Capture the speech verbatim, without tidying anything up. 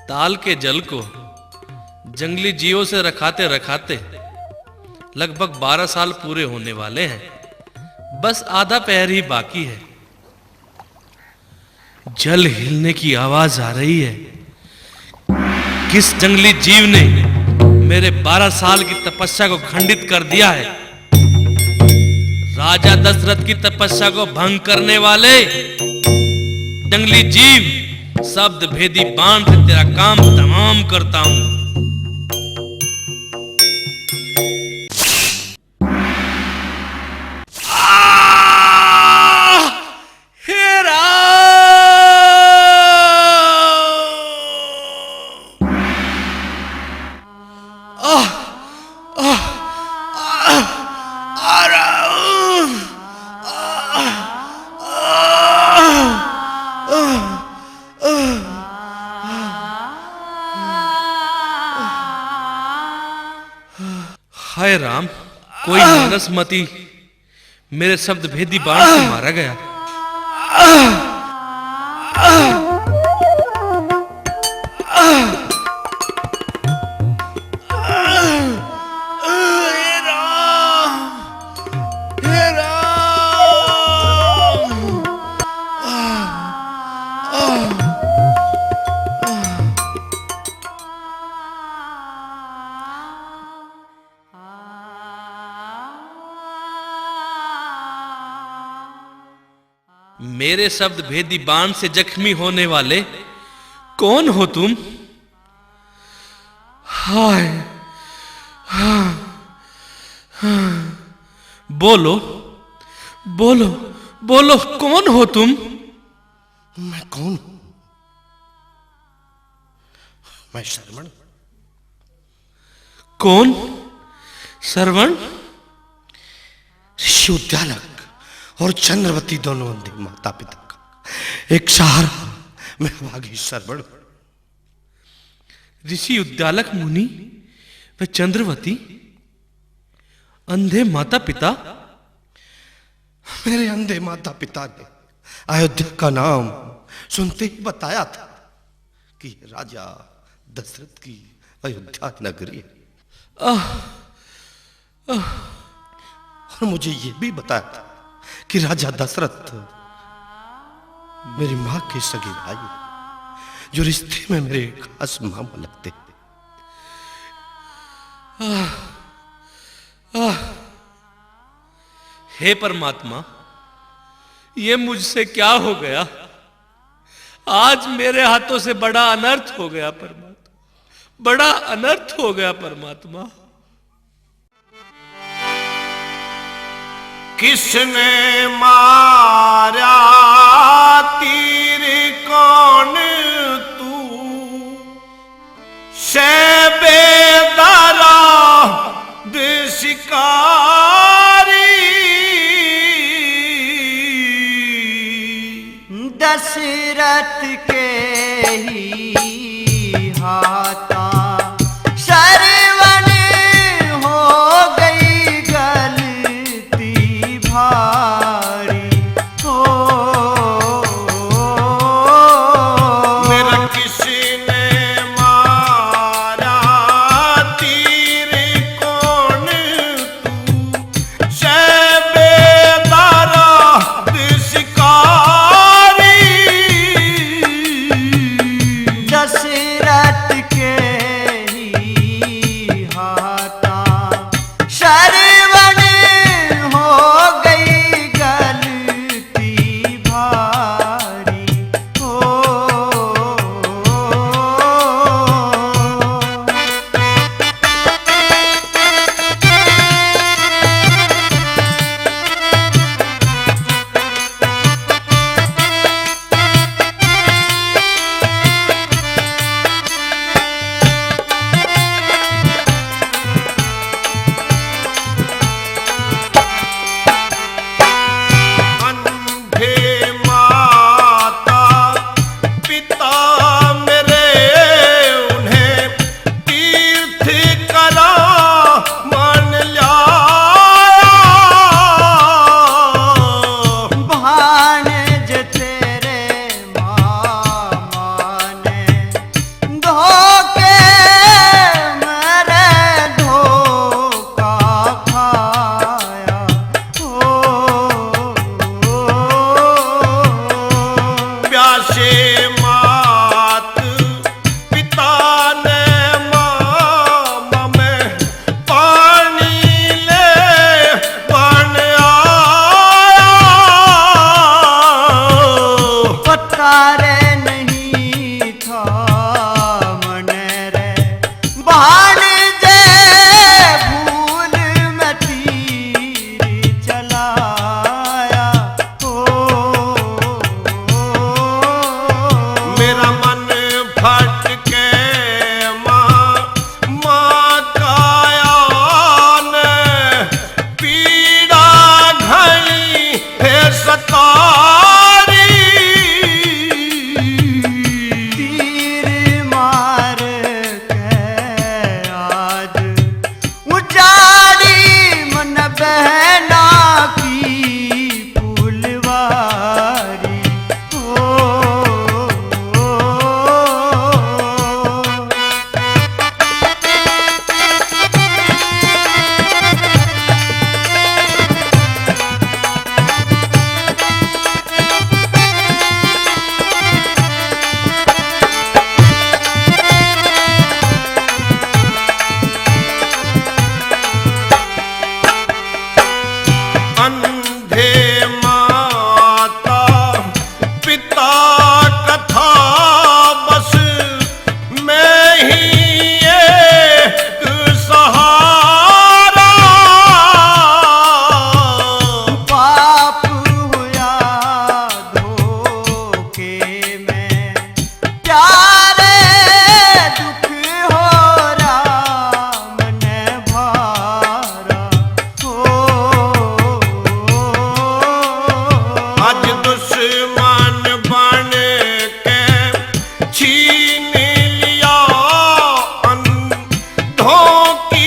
ताल के जल को जंगली जीवों से रखाते रखाते लगभग बारह साल पूरे होने वाले हैं। बस आधा पहर ही बाकी है। जल हिलने की आवाज आ रही है। किस जंगली जीव ने मेरे बारह साल की तपस्या को खंडित कर दिया है? राजा दशरथ की तपस्या को भंग करने वाले जंगली जीव, शब्द भेदी बाण से तेरा काम तमाम करता हूं। आह! हे राम! आह! आह! आह! आह! राम! आह! आह! आह! हाय राम, कोई मानस मती मेरे शब्द भेदी बाण से मारा गया। मेरे शब्द भेदी बाण से जख्मी होने वाले कौन हो तुम? हाय, हाँ, हाँ। बोलो, बोलो, बोलो, कौन हो तुम? मैं कौन हूं? मैं श्रवण। कौन? श्रवण? ऋषि उद्यालक और चंद्रवती दोनों अंधे माता पिता का एक सहारा, मैं अभागी श्रवण। ऋषि उद्यालक मुनि व चंद्रवती अंधे माता पिता। मेरे अंधे माता पिता ने अयोध्या का नाम सुनते ही बताया था कि राजा दशरथ की अयोध्या नगरी है। आह, आह। और मुझे ये भी बताया था कि राजा दशरथ मेरी माँ के सगे भाई, जो रिश्ते में मेरे खास मामा लगते। आह, आह। हे परमात्मा, ये मुझसे क्या हो गया? आज मेरे हाथों से बड़ा अनर्थ हो गया परमात्मा, बड़ा अनर्थ हो गया परमात्मा। किसने मारा तीर कौन तू, से बेदराद शिकारी। दशरथ के ही हाथा श्रवण हो गई गलती भारी। ओ, मेरा किसने मारा ढोंकी